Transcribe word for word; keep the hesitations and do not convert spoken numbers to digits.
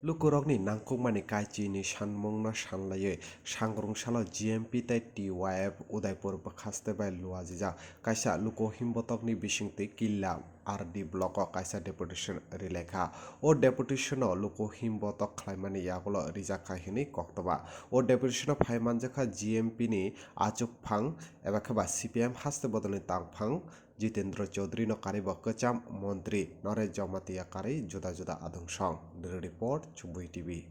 Lukurokni nangkukmani kaichini sanmungno sanlaiwi sangrungsalo G M P tei T Y F Udaipur bwkhaste bai luajijak kaisa luku himbotokni bisingtwi Killa R D block-o kaisa deputation rilaikha. O deputation-o luku himbotok khlaimani yagulo rijakkha hwnwi koktwma. O deputation-o phai manjakha G M P ni achukphang eba khe ba C P M haste bodolni tangphang Jitendra Chaudhary no karwi bo kwcham montri Naresh Jamatia karwi juda juda adungsong. Bureau Report, Chubui T V.